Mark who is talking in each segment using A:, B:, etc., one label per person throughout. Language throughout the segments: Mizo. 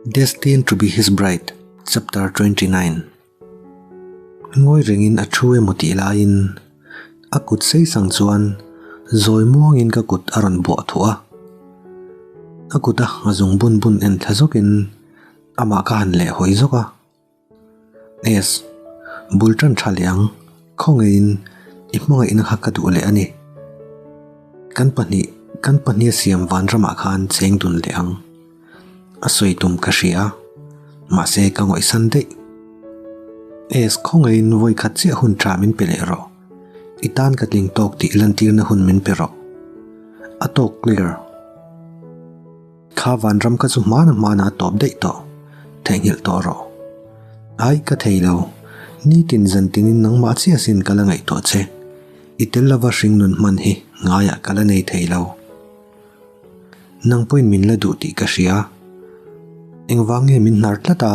A: Destined to be his bride, Chapter 29 Ngawi rengin a thu emaw tih laiin a kut sei sang chuan zawi muangin ka kut a rawn buah thuah a. A kuta a zung bun bun en thla zawkin amah ka han leh hawi zawk a. Es, bul tan tha leh ang, khawngeiin i hmangaihna kha ka duh leh a ni. Kan pahnih, kan pahnih a siam vanramah khan cheng dun leh ang. A sawi tum ka hria, mahse ka ngawihsan daih. Es, khawngeiin vawi khat chiah hun tha min pe leh rawh. I tan ka tling tawk tih lantirna hun min pe rawh. A tawk clear. Kha vanram kha chu hmana hmana a tawp daih tawh, theihnghilh tawh rawh. Ai, ka thei lo. Nitin zan tinin nangmah chiah sin ka la ngaihtuah che. I tel lova hring nun hman hi ngaiah ka la nei thei lo. Nang pawhin min la duh tih ka hria. Engvang nge min hnar tlat a,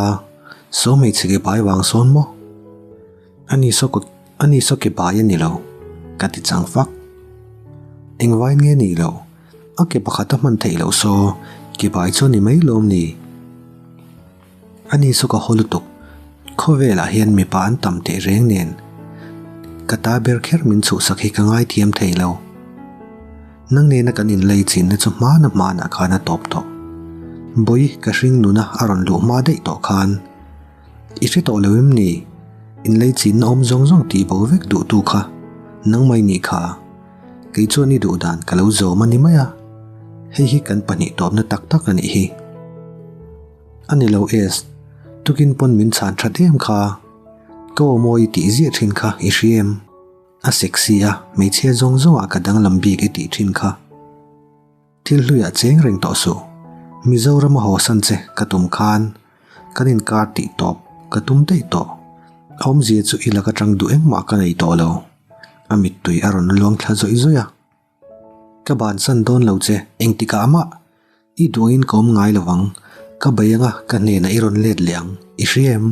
A: saw hmeichhe ke bai vang sawn maw? Ani saw kut, ani saw ke bai a ni lo, ka ti chang fak. Engvain nge ni lo? A ke pakhat a hman theih loh saw, ke bai chu a ni mai lawm ni? Ani saw ka haw lutuk, khawvelah hian mipa an tam teh reng nen, ka ta ber kher min chhuhsak hi ka ngaithiam thei lo. Nang nena kan inlei chinna chu hmana hmanah khan a tawp tawh. Bawi ka hring nuna a rawn luh hma daih tawh khan, I hre tawh lo em ni? Inlei chinna awm zawng zawng tih bo vek duhtu kha nangmah i nih kha. Kei chuan i duh dan ka lo zawm a ni mai a, hei hi kan pahnih tawpna tak tak a nih hi. A ni lo Es, tukin pawn min chhan that em kha, ka aw mawi i tih ziah thin kha i hria em? A sexy a, hmeichhia zawng zawngah ka danglam bik i tih thin kha. Thil hluiah cheng reng tawh suh. Mizoram a haw san che ka tum khan kan inkar tih tawp ka tum daih tawh. A awmzia chu i lak atang duh engmah ka nei tawh lo. A mittui a rawn luang thla zawih zawih a. Ka bansan dawn lo che, engtikah mah i duangin ka awm ngai lo vang. Ka bei anga ka hnenah i rawn let leh ang. I hria em?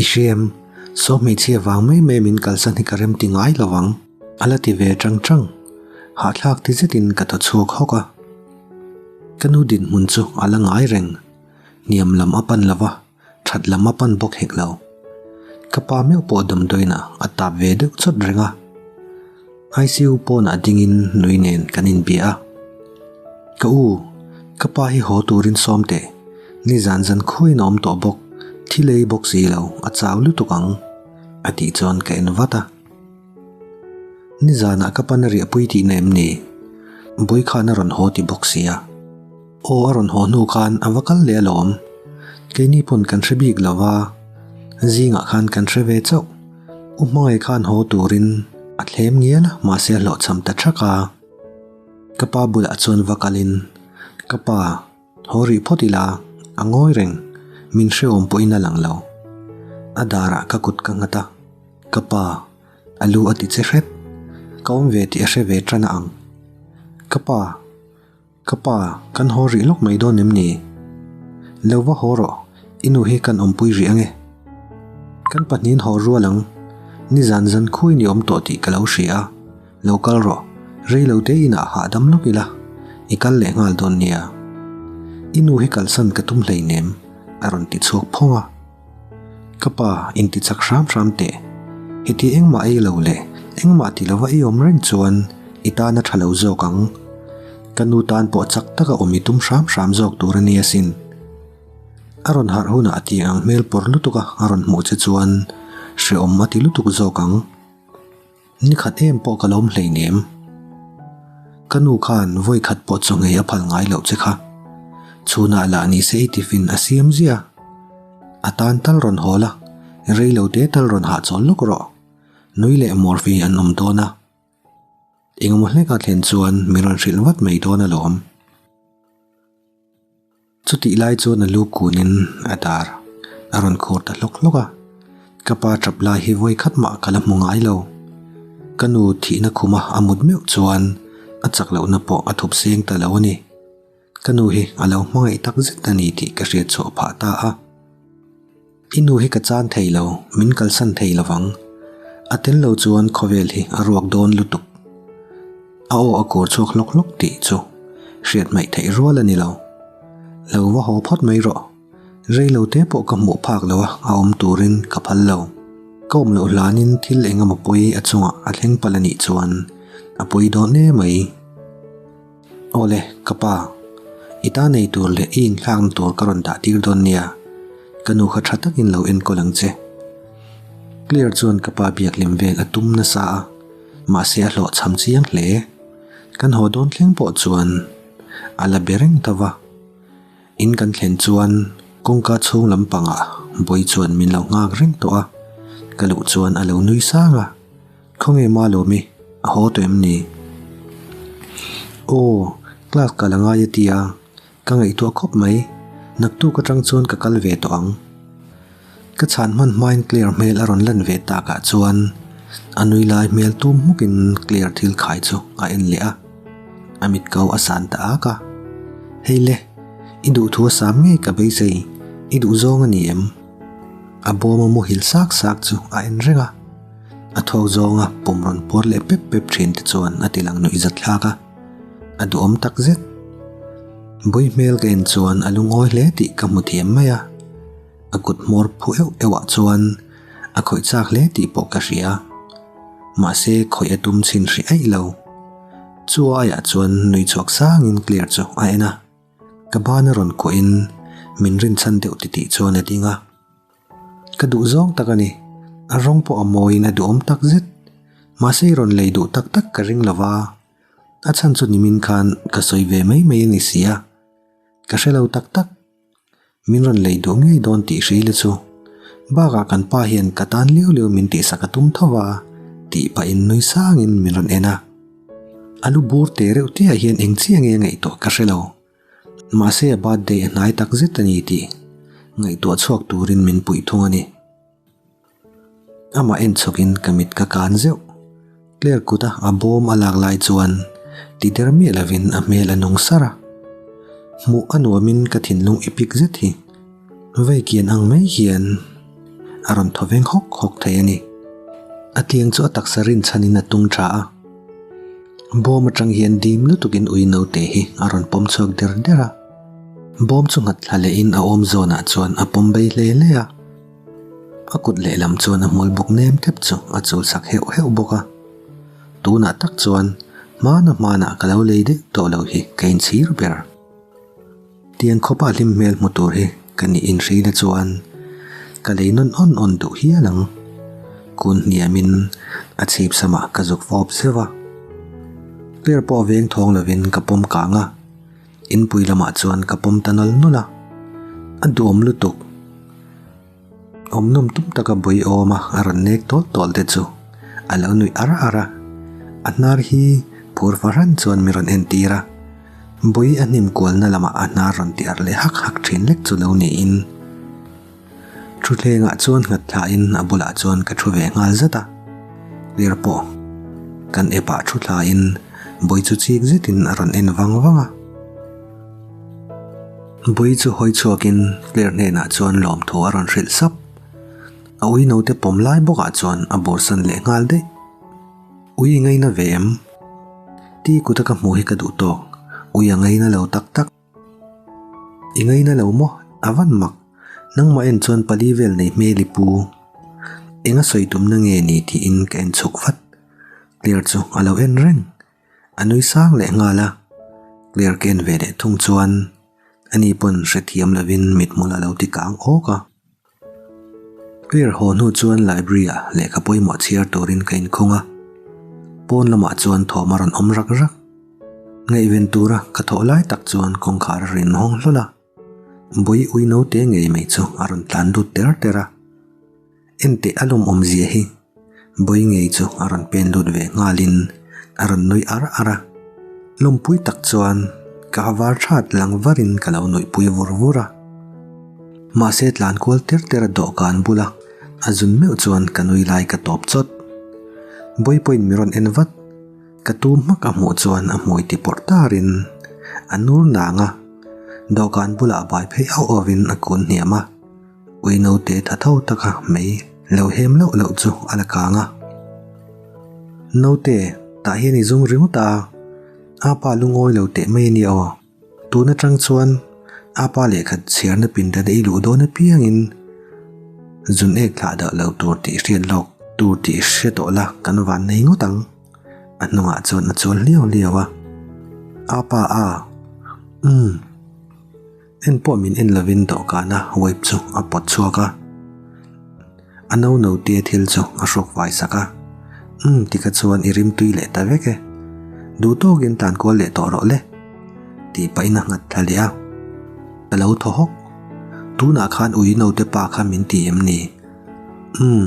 A: I hria em? Saw hmeichhia vang mai mai min kalsan hi ka remti ngai lo vang. A la ti ve tang tang. Hahthlak ti zetin ka thaw chhuak hawk a. Ka nu dinhmun chu a la ngai reng. Hniam lam a pan lo va, that lam a pan bawk hek lo. Ka pa meuh pawh damdawiinah a tap ve deuh chawt reng a. ICU pawnah dingin nui nen kan inbia a. Ka u, ka pa hi haw turin sawm teh. Nizan zan khuain a awm tawh bawk, thi lei bawk si lo, a chau lutuk ang, a tih chuan ka en vat a. Nizanah ka pan a riahpui tihna em ni? Bui khan a rawn haw ti bawk sia. Aw a rawn haw hnu khan a va kal leh alawm. Keini pawn kan hre bik lo va, zingah khan kan hre ve chauh. U Hmangaih khan haw turin a thlem ngial a, mahse a hlawhchham ta thak a. Ka pa bulah chuan va kalin, Ka pa, Haw rih phawt ila, a ngawi reng, min hrehawm pawhin a lang lo. A darah ka kut ka nghat a, ka pa, a lu a ti che hret. Ka awm ve tih a hre ve tan a ang. Ka pa, ka pa, kan haw rih lawk mai dawn em ni? Lo va haw rawh, i nu hi kan awmpui rih ange. Kan pahnihin haw rual ang, nizan zan khuin i awm tawh tih ka lo hria a. Lo kal rawh, rei lo te inah hahdam lawk ila, i kal leh nghal dawn nia. I nu hi kalsan ka tum hleinem, a rawn ti chhuak phawng a. Ka pa, inti chak hram hram teh. Heti engmah ei lo leh engmah ti lova i awm reng chuan i tan a tha lo zawk ang. Ka nu tan pawh chak taka awm i tum hram hram zawk tur a ni asin. A rawn harh hunah a ti ang hmel pawr lutuk a, a rawn hmuh che chuan hreawm a ti lutuk zawk ang. Ni khat em pawh ka lawm hleinem. Ka nu khan vawi khat pawh chaw nghei a phal ngai loh che kha. Chhunah lah ni se i tiffin a siam zia. A tan tal rawn haw la, rei lo te tal rawn hahchawl lawk rawh. Nui leh Murphy an awm dawn a. Engemaw hleka thlen chuan min rawn hrilh vat mai dawn alawm. Chutih lai chuan a lu kunin a dar a rawn khur ta hlawk hlawk a, ka pa tap lai hi vawi khat mah ka la hmu ngai lo. Ka nu thihna khuma a mut meuh chuan a chak lohna pawh a thup seng ta lo a ni. Ka nu hi a lo hmangaih tak zet a ni tih ka hriat chhuah phah ta a. I nu hi ka chan thei lo, min kalsan thei lo vang. A tel lo chuan khawvel hi a ruak dawn lutuk. A aw a kur chhuak hlawk hlawk tih chu hriat hmaih theih rual a ni lo. Lo va haw phawt mai rawh. Rei lo te pawh ka hmuh phak lo a, a awm turin ka phal lo. Ka awm loh hlanin thil eng emaw pawi a chungah a thleng palh a nih chuan a pawi dawn e mai. Awle, ka pa. I ta nei tur leh i inthlakna tur ka rawn dah tir dawn nia. Ka nu kha tha takin lo enkawl ang che. Claire chuan ka pa biak lem vel a tum nasa a, mahse a hlawhchham chiang hle. Kan haw dawn thleng pawh chuan a la be reng ta va. In kan thlen chuan kawngka chhung lampangah Bawi chuan min lo nghak reng tawh a, ka luh chuan a lo nui sang a, Khawnge Malawmi, a haw tawh em ni? Aw, class ka la ngai a ti a, ka ngaihtuah khawp mai, naktuk atang chuan ka kal ve tawh ang. Ka chhan hman hmain Claire hmel a rawn lan ve takah chuan a nui lai hmel tum hmukin Claire thil khai chu a en leh a, a mit ko a san ta ak a. Hei le, i duhthu a sam ngei ka beisei, i duhzawng a ni em? A bawm a muhil sak sak chu a en reng a, a thawk zawnga pum rawn puar leh pep pep thin te chuan a ti lang nuih zat thlak a, a duhawm tak zet. Bawi hmel ka en chuan a lungawi hle tih ka hmu thiam mai a. A kut hmawr phu euh euh ah chuan a khawih chak hle tih pawh ka hria. Mahse khawih a tum chhin hrih aih lo. Chu aiah chuan nui chhuak sangin Claire chu a en a. Ka ban a rawn kuahin min rinchhan deuh titih chuan a ding a. Ka duh zawng tak a ni. A rawng pawh a mawiin a duhawm tak zet. Mahse i rawn lei duh tak tak ka ring lo va. A chhan chu nimin khan ka sawi ve mai mai a ni si a. Ka hre lo tak tak. Min rawn lei duh ngei dawn tih hri la chu. Bakah kan pa hian ka tan liau liau min tihsak a tum tho va, tih pahin nui sangin min rawn en a. A lu bur te reuh te ah hian eng chiah nge a ngaihtuah ka hre lo. Mahse a birthday a hnai tak zet a ni tih ngaihtuah chhuak turin min puih thung a ni. Amah en chhawkin ka mit ka kan zeuh. Claire kuta a bawm a lak lai chuan ti der miah lovin a hmel a nung sar a. Hmuh a nuamin ka thinlung i pik zet hi vei kian ang mai hian a rawn thaw veng hawk hawk thei a ni. A tiang chu a taksa rinchhanin a tung tha a. Bawm atang hian dim lutukin ui naute hi a rawn pawm chhuak der der a. Bawm chu nghat thla lehin a awm zawnah chuan a pawm bei hle hle a. A kut lehlam chuan a hmul bawk nem tep chu a chul sak heuh heuh bawk a. Tunah tak chuan hmana hmanah ka lo lei daih tawh lo hi ka inchhir ber. Tiang khawpa hlim hmel hmu tur hi ka nih inhrina chuan ka lei nawn awn awn duh hial ang. Kun hniamin a chhip samah ka zuk fawp zeuh a. Clear pawh veng thawng lovin ka pawm kang a. Inpui lamah chuan ka pawm ta nawl nawl a, a duhawm lutuk. Awmnawm tum taka bui awma a rawn nek tawl tawl te chu a lo nuih ar ar a, a hnar hi phur fahran chuan mi rawn entir a, bui a hnim kualna lamah a hnar rawn ti ar leh hak hak thin lek chu lo niin. Thutthlengah chuan nghat thlain a bulah chuan ka thu ve nghal zat a, Clear pawh kan epah thu thlain Bawi chu chik zetin a rawn en vang vang a. Bawi chu hawi chhuakin Clear hnenah chuan lawmthu a rawn hrilh sap. A ui naute pawm lai bawkah chuan a bursan leh nghal daih. Ui i ngaina ve em? Ti kuta ka hmuh hi ka duh tawk, ui a ngaina lo tak tak. I ngaina lo maw? A van mak. Nangmah en chuan pali vel nei hmel i pu. Eng a sawi tumna nge ni tiin ka en chhuk vat. Claire chu a lo en reng. A nui sang leh nghal a. Claire ka en ve leh thung chuan ani pawn hrethiam lovin mithmul a lo ti kang awk a. Claire haw hnu chuan library ah lehkha pawimawh chhiar turin ka inkhung a, pawn lamah chuan thawm a rawn awm rak rak. Ngaihven tura ka thawh lai tak chuan kawngkhar a rawn hawng hlawl a, Bawi ui naute ngei mai chu a rawn tlan lut ter ter a. Enteh a lawmawm zia hi Bawi ngei chu a rawn pen lut ve nghalin a rawn nui ar ar a, lawmpui tak chuan ka ha var that lang varin ka lo nuihpui vur vur a. Mahse tlan kual ter ter a dawhkan bula a zun meuh chuan ka nui lai ka tawp chawt. Bawi pawhin mi rawn en vat, ka tum hmak a hmuh chuan a hmui ti pawrh tarin a nur nang a, dawhkan bulah bai phei auh auhin a kun hniam a. Ui naute tha tho taka mei lo hem loh loh chu a la kang a. Naute, tah hian i zung ringawt a, a pa lungawi lo teh mai a nia aw. Tun atang chuan Apa lehkha chhiarna pindan i luh dawn apiangin zun ek thlah dah lo tur tih hriat lawk tur tih hre tawh la kan van nei ngawt ang. A hnungah chuan a chual hliau hliau a. Apa a. Umm. En pawh min en lovin dawhkana wipe chu a pawt chhuak a. A no no te thil chu a hrawk vai sak a. Umm tikha chuan i rim tui leh ta vek e. Duh tawkin tan kual leh tawh rawh le. Tih pahin a nghat thla leh a. Ka lo thaw hawk. Tunah khan ui note pa kha min ti em ni? Umm.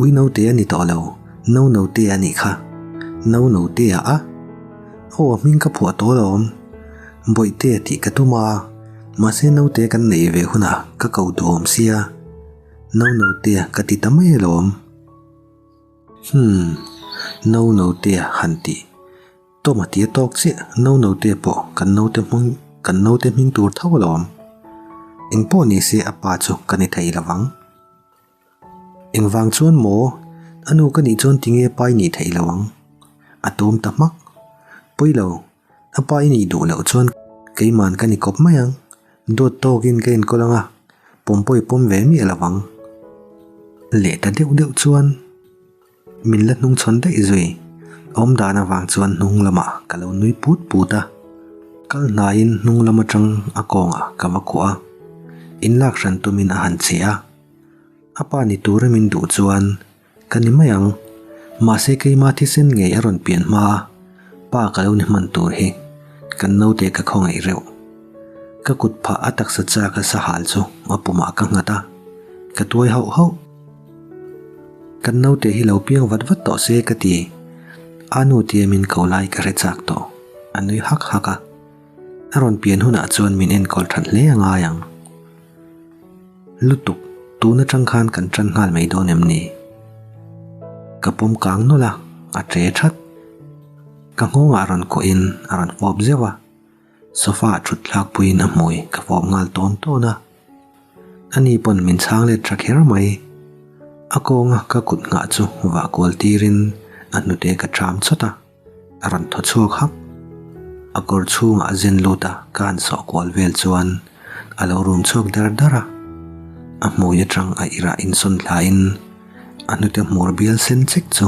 A: Ui note a ni tawh lo. No note a nih kha. No note a a? Aw a hming ka phuah tawh alawm. Bawihte tih ka tum a. Mahse note kan neih ve hunah ka ko duhawm sia. No note ka ti ta mai alawm. Humm. No note han tih. Tawma tia tawk chiah no note pawh kan naute hming kan naute hming tur tho alawm. Engpawh ni se a pa chu ka ni thei lovang. Engvang chuan maw? A nu ka nih chuan tinge pa i nih theih lo ang? A tawm ta hmak. Pawi lo, a pa i nih duh loh chuan keiman ka ni kawp mai ang. Dawt tawkin ka enkawl ang a, pawm pawh i pawm ve miah lo ang. Leh ta deuh deuh chuan min la hnungchhawn daih zui. Awmdan avang chuan hnung lamah ka lo nui put put a. Kal hnaiin hnung lam atang a kawngah ka va kuah a, inlak hran tumin a han che a. A pa ni tura min duh chuan ka ni mai ang. Mahse keima thisen ngei a rawn pian hma a, pa ka lo ni hman tur hi kan naute ka khawngaih reuh. Ka kut phah a taksa chak a sahal chu a pumah ka nghat a, ka tuai hauh hauh. Kan naute hi lo piang vat vat tawh se ka ti. A nu tia min ko lai ka hre chak tawh. A nui hak hak a. A rawn pian hunah chuan min enkawl that hle a ngai ang. Lutuk, tun atang khan kan tan nghal mai dawn em ni? Ka pawm kang nawlh a, a che that. Ka nghawngah rawn kuahin a rawn fawp zeuh a, sofa ah thut thlak puiin a hmui ka fawp nghal tawn tawn a. Ani pawn min chhang let tha kher mai. A kawnga ka kut nghah chu vah kual tirin a hnute ka ṭham chawt a. A rawn thaw chhuak hak. A kawr chhungah a zen lut a, ka han sawh kual vel chuan a lo rum chhuak dar dar a. A hmui atang a irah insawn thlain a hnute hmur bial sen chek chu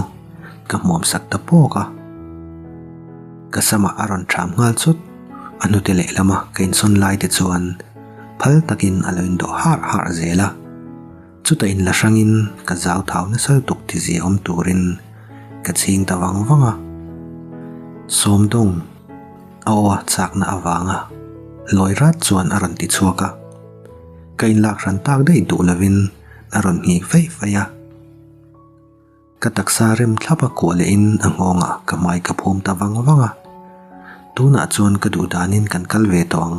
A: ka hmuam sak ta pawk a. Ka samah a rawn ṭham nghal chut. A hnute lehlama ka insawn lai te chuan phal takin a lo indawh harh harh zel a. Chutah in la hrangin ka zau thau nasa lutuk ti zia awm turin ka chhing ta vang vang a. Sawmdawng a aw a chakna avanga lawi rat chuan a rawn ti chhuak a. Ka inlak hran tak daih duh lovin a rawn nghik feih feih a. Ka taksa rem thlap a kuah lehin a nghawngah ka hmai ka phum ta vang vang a. Tunah chuan ka duh danin kan kal ve tawh ang,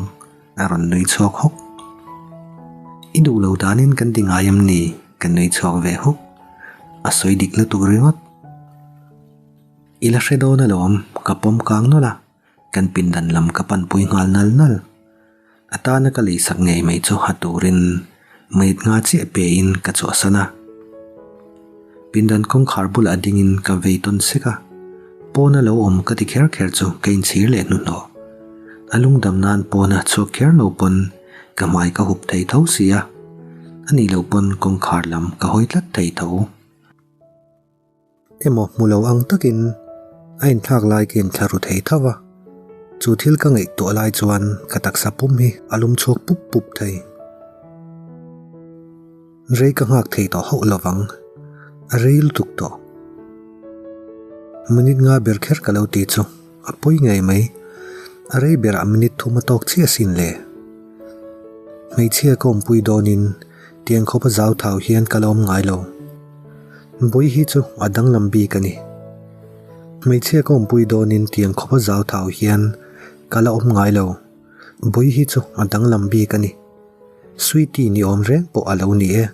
A: a rawn nui chhuak hawk. I duh lo danin kan ti ngai em ni? Ka nui chhuak ve hawk. A sawi dik lutuk ringawt. I la hre dawn alawm, ka pawm kang nawlh a. Kan pindan lam ka panpui nghal nal nal. A tana ka leisak ngei mai chu ha turin mait nga chiah pein ka chhuahsan a. Pindan kawngkhar bulah dingin ka vei tawn sek a. Pawna lo awm ka ti kher kher chu ka inchhir leh hnuhnawh. A lungdam nan pawna chhuak kher lo pawn ka hmai ka hup thei tho si a. Anih loh pawn kawngkhar lam ka hawi tlat thei tho. Emaw hmu lo ang takin a inthlak lai ka inthla ru thei tho va, chu thil ka ngaihtuah lai chuan ka taksa pum hi a lum chhuak pup pup thei. Rei ka nghak thei tawh hauh lo vang, a rei lutuk tawh. Minute nga ber kher ka lo ti chu a pawi ngei mai, a rei berah minute thum a tawk chiah sin le. Hmeichhia ka awmpui dawnin tiang khawpa zau thau hian ka la awm ngai lo. Bawi hi chu a danglam bik a ni. Hmeichhia ka awmpui dawnin tiang khawpa zau thau hian ka la awm ngai lo. Bawi hi chu a danglam bik a ni. Sweety ni awm reng pawh a lo ni e.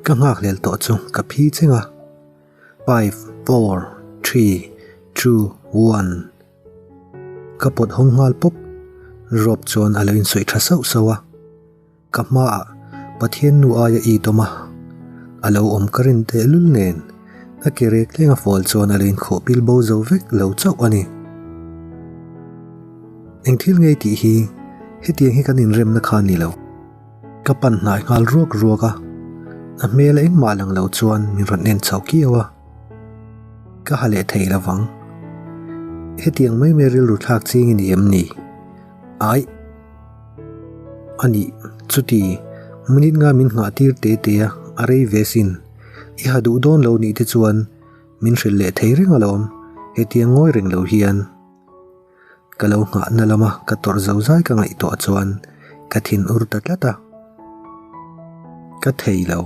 A: Ka nghakhlel tawh chu ka phi cheng a. Five, four, three, two, one. Ka pawt hawng nghal pawp. Rope chuan a lo insuih tha sauh sauh a. Ka hmaah Pathian nu aia i tawm a, a lo awm ka rin tehlul nen a ke rek thleng a fawl chuan a lo inkhawh pil bo zo vek lo chauh a ni. Eng thil ngei tih hi? Hetiang hi kan inremna kha a ni lo. Ka pan hnai nghal ruak ruak a, a hmel a engmah lang lo chuan min rawn en chho kiau a. Ka ha leh thei lovang. Hetiang mai mai rilru thlak ching i ni em ni? Aih. A nih, chuti, minute nga min nghah tir te te a, a rei ve sin. I ha duh dawn lo nih te chuan min hrilh leh thei reng alawm, hetiang ngawi reng lo hian. Ka lo nghahna lama ka tawrh zo zai ka ngaihtuah chuan ka thin ur ta tlat a. Ka thei lo.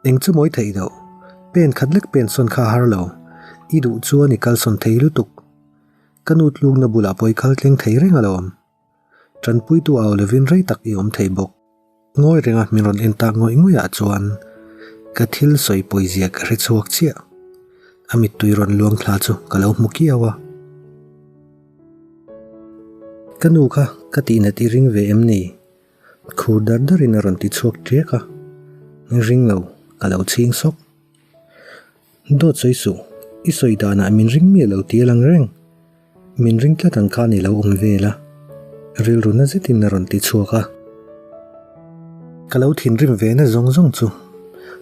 A: Eng chu mawi theih loh. Pen khat lek pen sawn kha a har lo. I duh chuan i kalsawn thei lutuk. Ka nu tlukna bulah pawh i kal thleng thei reng alawm. Tanpuitu au lovin rei tak i awm thei bawk. Ngawi renga min rawn en tak ngawih ngawih ah chuan ka thil sawi pawizia ka hre chhuak chiah. A mittui rawn luang thla chu ka lo hmu kiau a. Ka nu kha ka tihnat i ring ve em ni? Khur dar darin a rawn ti chhuak ṭiak a. Ring lo, ka lo chhing sawk. Dawt sawi suh, i sawi danah min ring miah lo tih a lang reng. Min ring tlat ang khan i lo awm vel a, rilru na zetin a rawn ti chhuak a. Ka lo thinrim ve na zawng zawng chu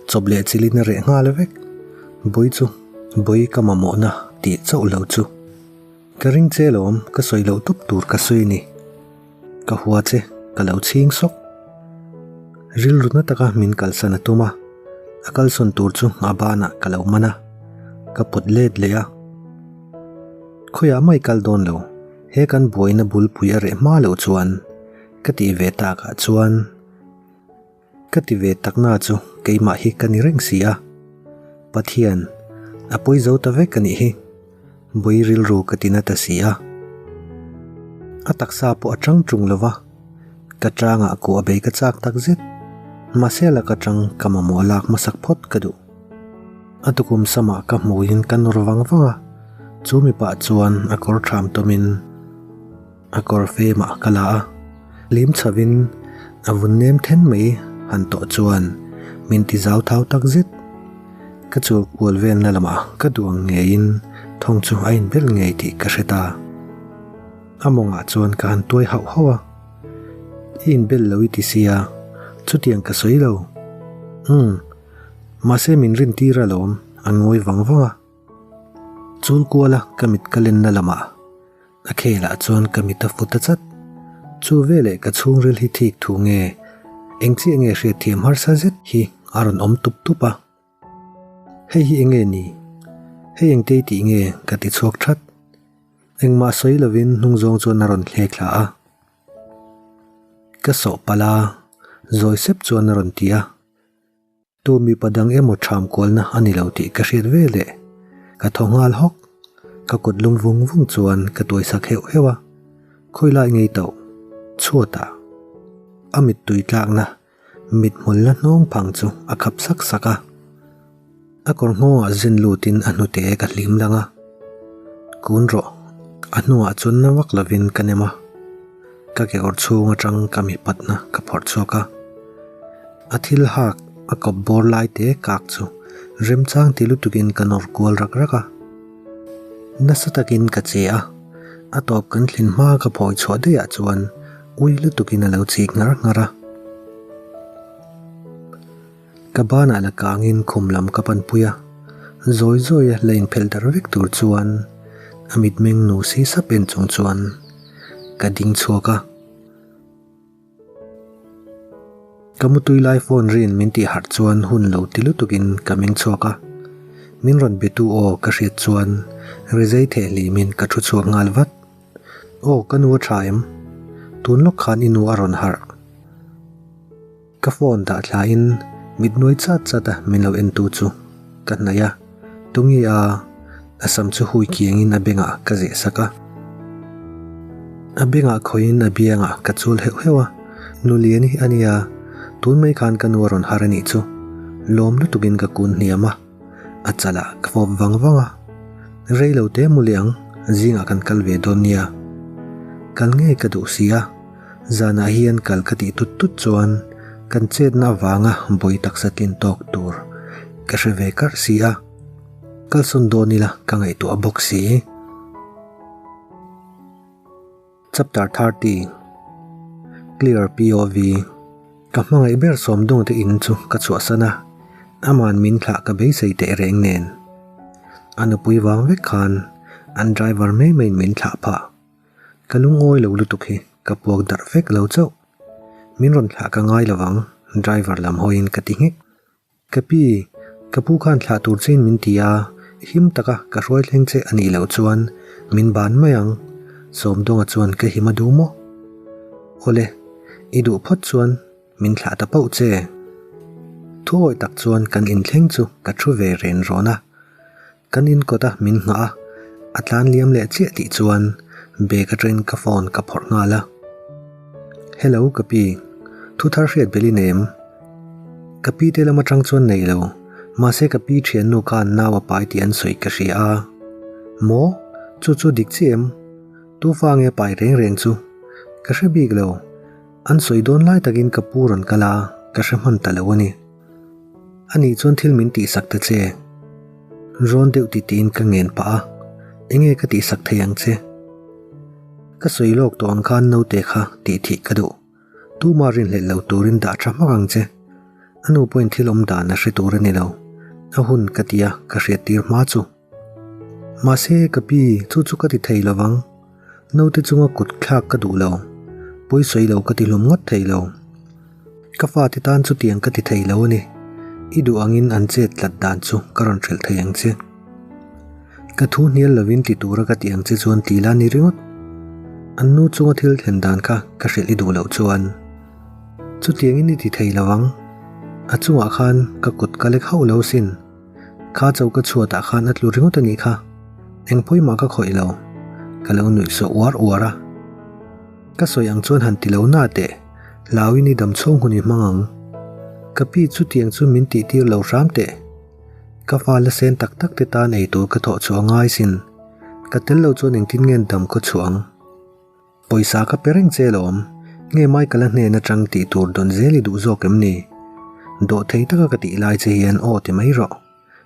A: chawp leh chilin a reh nghal vek. Bawi chu bawi ka mamawhna tih chauh lo chu. Ka ring che lawm, ka sawi loh tawp tur ka sawi a ni. Ka hua che, ka lo chhing sawk. Rilru na taka min kalsan a tum a, a kalsawn tur chu a banah ka lo man a, ka pawt let leh a. Khawiah mai kal dawn lo, he kan buaina bulpui a reh hma loh chuan ka tih ve takah chuan ka ti ve takna chu keimah hi ka ni reng si a. Pathian, a pawi zo ta vek a nih hi, bawi rilru ka ti na ta si a. A taksa pawh a tang tung lo va, ka tangah kuah bei ka chak tak zet, mahse a laka tang ka mamawh lak hmasak phawt ka duh. A tukum samah ka hmuiin ka nawr vang vang a, chu mipa chuan a kawr ṭham tawmin a kawr femah ka la a, hlim chhovin a vun nem then mai han tawh chuan min ti zau thau tak zet. Ka chul kual velna lamah ka duh ang ngeiin thawng chu a inbelh ngei tih ka hre ta. A mawngah chuan ka han tuai hauh hauh a, I inbelh lo i ti sia, chutiang ka sawi lo. Umm. Mahse min rin tir alawm, a ngawi vang vang a. Chul kuala ka mit ka lenna lamah a khelah chuan ka mit a fu ta chat. Chu veleh ka chhungril hi thik thu nge, eng chiah nge hriatthiam harsa zet hi a rawn awm tup tup a. Hei hi enge ni? Hei engtei tih nge ka ti chhuak that. Engmah sawi lovin hnung zawng chuan a rawn thlek thla a. Ka sawh palh a, zawi sep chuan a rawn ti a. Tu mipa dang emaw ṭham kualna a ni lo tih ka hriat ve leh ka thaw nghal hawk. Ka kut lum vung vung chuan ka tuaisak heuh heuh a, khawi lai ngei tauh chhuatah a mittui tlakna mithmul la hnawng phang chu a khap sak sak a. A kawr nghawngah zen lutin a hnute ka hlim lang a, kun rawh a hnuah chuan na vak lovin ka nem a. Ka kekawr chhung atang ka mipatna ka phawrh chhuak a. A thil hak a kawp bawr lai te kak chu remchang ti lutukin ka nawr kual rak rak a. Nasa takin ka che a, a tawp kan thlin hma ka phawi chhuah daih ah chuan ui lutukin a lo chik nghar nghar a. Ka banah la kangin khum lam ka panpui a, zawi zawi a la inphelh darh vek tur chuan a mitmeng nu si sap en chung chuan ka ding chhuak a. Ka mutui lai phone rin min tih harh chuan hun lo ti lutukin ka meng chhuak a, min rawn betu aw ka hriat chuan rizei theh hlimin ka thu chhuak nghal vat. Aw ka nu a tha em? Tun lawk khan i nu a rawn harh. Ka phone dah thlain mit nuai chat chat a min lo en tu chu ka hnaih a, tunge a a sam chu hui kiangin a bengah ka zeh sak a. A bengah khawiin a biangah ka chul heuh heuh a, Nuliani a nia, tun mai khan ka nu a rawn har a nih chu, lawm lutukin ka kun hniam a, a chalah ka fawp vang vang a, rei lo te mu leh ang, zingah kan kal ve dawn nia, kal ngei ka duh si a. Zanah hian kal ka tih tut tut chuan kan chetna avanga bawi taksa tlin tawk tur ka hre ve karh si a, kalsawn dawn ila ka ngaihtuah bawk si. Chapter 30. Clear POV. Ka hmangaih ber Sawmdung te in chu ka chhuahsan a, aman min thlah ka beisei teh reng nen. A nupui vang vek khan an driver mai maiin min thlah phah. Ka lungawi lo lutuk hi ka puak darh vek lo chauh. Min rawn thlah ka ngai lovang driver lam hawiin ka ti nghek. Ka pi, ka pu khan thlah tur chein min ti a, him taka ka hruai thleng che a nih loh chuan min ban mai ang. Sawmdawnga chuan ka him a duh maw? Awle, i duh phawt chuan min thlah ta pauh che. Thuawih tak chuan kan inthleng chu ka thu ve ren rawn a. Kan inkawt a min nghah a, a tlan liam leh chiah tih chuan bag atangin ka phone ka phawrh nghal a. Hello ka pi, thu thar hriat belh i nei em? Ka pi te lam atang chuan nei lo, mahse ka pi thiannu khan nau a pai tih an sawi ka hria a. Maw? Chu chu dik chiah em? Tu fa nge pai reng reng chu? Ka hre bik lo. An sawi dawn lai takin ka pu rawn kal a, ka hre hman ta lo a ni. Ani chuan thil min tihsak ta che. Rawn deuh ti tiin ka ngen pah a, enge ka tihsak thei ang che? Ka sawi lawk tawh ang khan naute kha tih thih ka duh. Tuma rinhlelh lo turin dah tha hmak ang che. A nu pawhin thil awm dan a hre tur a ni lo. A hun ka ti a, ka hriattir hma chu. Mahse ka pi, chu chu ka ti thei lo vang. Naute chunga kut thlak ka duh lo. Pawi sawi lo ka ti hlawm ngawt thei lo. Ka fate tan chutiang ka ti thei lo a ni. I duh angin an chet tlat dan chu ka rawn hrilh thei ang che. Ka thu hnial lovin ti tura ka tih ang che chuan ti la ni ringawt. An nu chunga thil thlen dan kha ka hrilh i duh loh chuan. Chutiangin i ti thei lo ang. A chungah khan ka kut ka lek hauh lo sin. Kha choka chhuatah khan a tlu ringawt a nih kha. Eng pawimah ka khawih lo. Ka lo nuih sawh uar uar a. Ka sawi ang chuan han ti lo na teh. Hlauin i dam chhung hun i hmang ang. Ka pi chutiang chu min tih tir lo hram teh. Ka fa la sen tak tak te tan ei tur ka thawh chhuah a ngai sin. Ka tel lo chuan engtin nge dam khaw chhuah ang. Pawisa ka pe reng che lawm, nge Michael-a hnen atang tih tur dawn zel i duh zawk em ni? Dawh thei taka ka tih lai che hian aw ti mai rawh,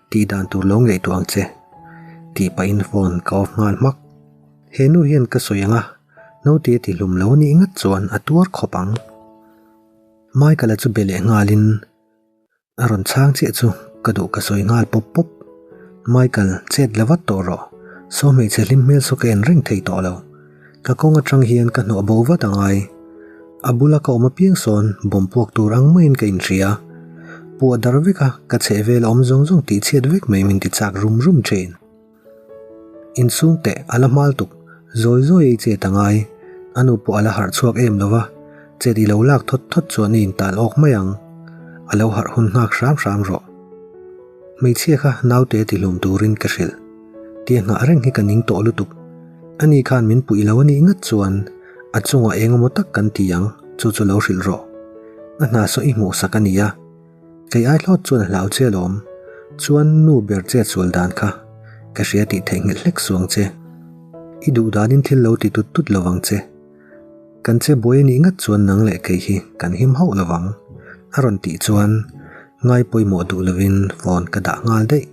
A: tih dan tur lo ngaihtuah ang che. Tih pahin phone ka off nghal hmak. He nu hian ka sawi ang a, naute a ti hlum lo anih ngat chuan a tuar khawp ang. Michael-a chu be leh nghalin. A rawn chhang chiah chu ka duh ka sawi nghal pawp pawp. Michael, chet la vat tawh rawh. Saw hmeichhe hlim hmel saw ka en reng thei tawh lo. Ka kawng atang hian ka hnawh bo vat angai. A bula ka awm apiang sawn bawm puak tur ang maiin ka inhria. Puah dar vek a, ka chheh vel a awm zawng zawng tih chhiat vek mai min ti chak rum rum thin. Insum teh a la hmal tuk, zawi zawi ei chet a ngai. A nu pawh a la harh chhuak em lo va, chet i lo lak thawt thawt chuan i intal awk mai ang. A lo harh hun nghak hram hram rawh. Hmeichhia kha naute ti hlum turin ka hrilh. Tia nghah reng hi ka ning tawh lutuk. Ani khan min puih lo a nih ngat chuan a chungah eng emaw tak kan ti ang, chu chu lo hrilh rawh. A hna saw i hmuhsak a nia. Kei ai hlawt chuan a hlau che alawm. Chuan nu ber che sual dan kha ka hria tih theihnghilh hlek suang che. I duh danin thil lo ti tut tut lovang che. Kan che buai anih ngat chuan nang leh kei hi kan him hauh lovang. A rawn tih chuan ngai pawimawh duh lovin phone ka dah nghal daih.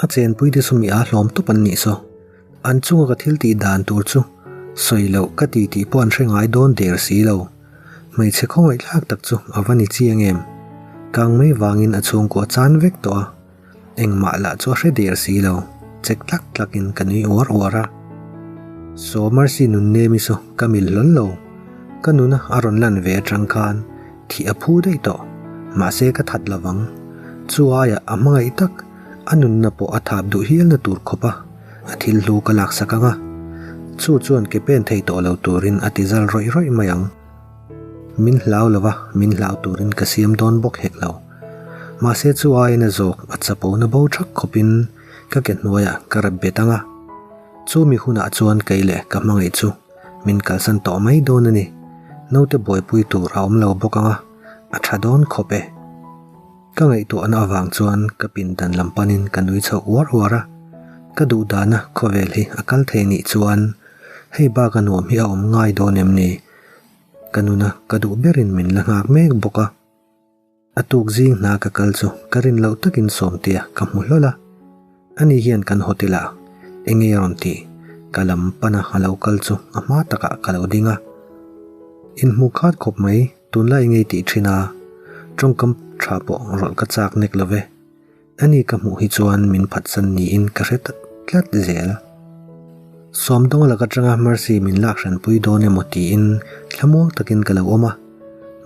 A: A chenpui te chu mi a hlawm tawp an nih saw. An chunga ka thil tih dan tur chu sawi loh ka ti tih pawh an hre ngai dawn der si lo. Hmeichhe khawngaihthlak tak chu a va ni chiang em. Kang mai vangin a chhungkaw a chan vek tawh a, engmah lah chu a hre der si lo. Chek tlak tlakin ka nui uar uar a. Saw Mercy Nunnemi saw ka mil hlawl lo. Ka nuna a rawn lan ve atang khan Thih a phu daih tawh. Mahse ka that lovang. Chu aiah a hmangaih tak, a nunna pawh a thap duh hialna tur khawp a, a thil hlu ka laksak ang a. Chu chuan ke pen thei tawh lo turin a ti zal rawih rawih mai ang. Min hlau lo va, min hlau turin ka siam dawn bawk hek lo. Mahse chu aiin a zawk a chapona bo thak khawpin ka ke hnuaiah ka rap bet ang a. Chu mi hunah chuan kei leh ka hmangaih chu Min kalsan tawh mai dawn a ni. Naute buaipui tur a awm lo bawk ang a, a tha dawn khawp e. Ka ngaihtuahna avang chuan ka pindan lam panin ka nui chho uar uar a. Ka duh dana khawvel hi a kal thei nih chuan hei bak a nuam hi a awm ngai dawn em ni? Ka nuna ka duh berin min la nghak mek bawk a. A tuk zing hna ka kal chu ka rin loh takin Sawmtea ka hmu hlawl a. Ani hian kan hotel ah enge rawn tih ka lam pana a lo kal chu a hma takah ka lo ding a. Inhmuh khat khawp mai, tunlai ngei tih thin a, tawngkam tha pawh rawlh ka chak nek lo ve. Ani ka hmuh hi chuan min phatsan niin ka hre ta tlat zel. Sawmdawnga lak atanga Mercy min lak hranpui dawn emaw tiin thlamuang takin ka lo awm a,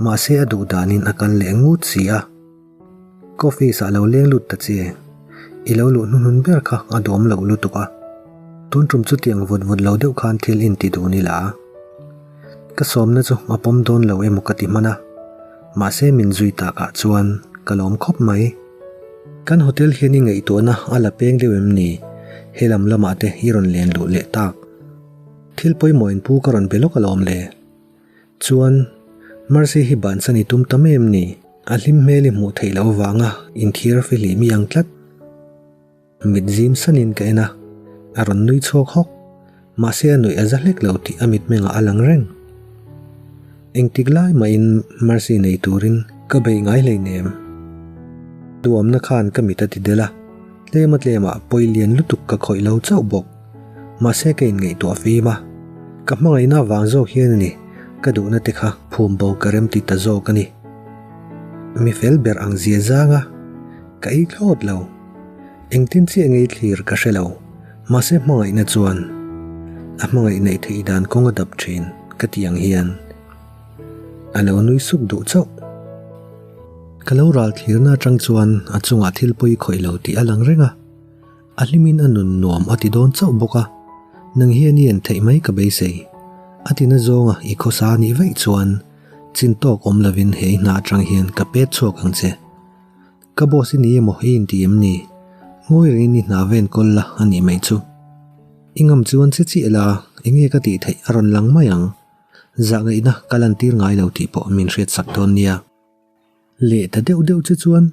A: mahse a duh danin a kal leh ngut si a. Ka office ah lo leng lut ta che, i lo luh hnuhnun ber kha a duam loh lutuk a, tun tum chutiang vut vut lo deuh khan thil inti dun ila. Ka sawmna chu a pawm dawn lo emaw ka ti hman a, mahse min zui takah chuan ka lawm khawp mai. Kan hotel hian i ngaihtuahna a la peng deuh em ni? He lam lamah te i rawn len luh leh tak. Thil pawimawh in pu ka rawn be lawk alawm le. Chuan, Mercy hi bansan i tum ta mai em ni? A hlim hmel i hmuh theih loh avanga inthiar fihlim i ang tlat. Mit zim sanin ka en a, a rawn nui chhuak hawk. Mahse a nuih a za hlek lo tih a mitmengah a lang reng. Engtik lai mahin Mercy nei turin ka beih ngai hleinem. Duamna khan ka mit a ti del a, tlema tlemah pawi lian lutuk ka khawih lo chauh bawk. Mahse ka inngaihtuah fim a, ka hmangaihna avang zawk hian a ni ka duhna te kha phum bo ka rem ti ta zawk a ni. Mi fel ber ang zia zanga ka ei thlawt lo. Engtin chiah ngei thlir ka hre lo, mahse hmangaihna chuan a hmangaih neih theih dan kawng a dap thin ka tih ang hian a lo nui suk duh chauh. Ka lo ral thlirna atang chuan a chungah thil pawi khawih lo tih a lang reng a, a hlimin a nun nuam a ti dawn chauh bawk a, nang hian i en theih mai ka beisei. A tina zawnga i khawsa nih vaih chuan chin tawk awm lovin he i hna atang hian ka pet chhuak ang che. Ka boss i ni emaw i inti em ni? Ngawi rengin i hna ven kawl la a nih mai chu. I ngam chuan che chiah la, enge ka tih theih a rawn lang mai ang. Zahngaihna ka lantir ngai lo tih pawh min hriatsak dawn nia. Leh ta deuh deuh che chuan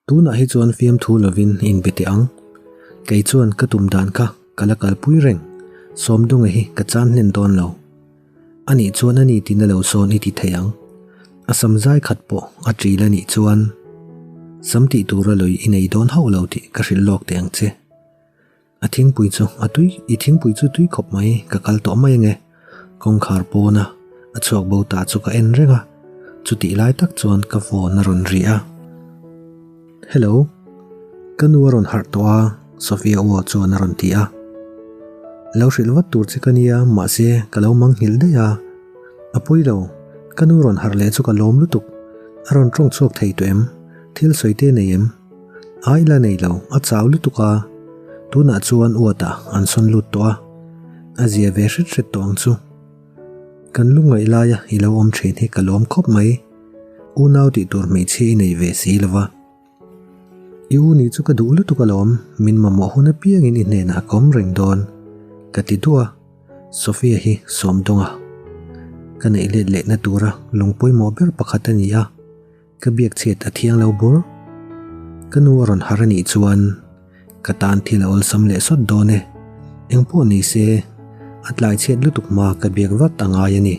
A: tunah hi chuan fiamthu lovin inbe teh ang. Kei chuan ka tum dan kha ka la kalpui reng, Sawmdunga hi ka chan hlen dawn lo. A nih chuan a ni tina lo sawn i ti thei ang. A sam zai khat pawh a ṭil a nih chuan sam tih tura lui i nei dawn hauh lo tih ka hrilh lawk teh ang che. A thingpui chu a tui, i thingpui chu tui khawp mai, ka kal tawh mai ange. Kawngkhar pawna a chhuak bo ta chu ka en reng a, chutih lai tak chuan ka phone a rawn ri a. Hello, ka nu a rawn harh tawh a, Sophia aw chuan a rawn ti a. Lo hrilh vat tur che ka nia, mahse ka lo mang nghilh daih a. A pawi lo, ka nu rawn harh leh chu ka lawm lutuk. A rawn tawng chhuak thei tawh em? Thil sawi te nei em? Ai la nei lo, a chau lutuk a. Tunah chuan uatah an sawn lut tawh a, a zia ve hret hret tawh ang chu. Kan lungngaih laia i lo awm thin hi ka lawm khawp mai. Unau tih tur hmeichhia i nei ve si lo va. I u nih chu ka duh lutuk alawm, min mamawh hun apiangin i hnenah ka awm reng dawn, ka ti duh a. Sophia hi sawmdawnga ka neih let lehna tura lung pawimawh ber pakhat a ni a, ka biak chhiat a thiang lo bur. Ka nu a rawn har a nih chuan ka tan thil a awlsam leh sawt dawn e, engpawh ni se a tlai chhiat lutuk hma ka biak vat a ngai a ni.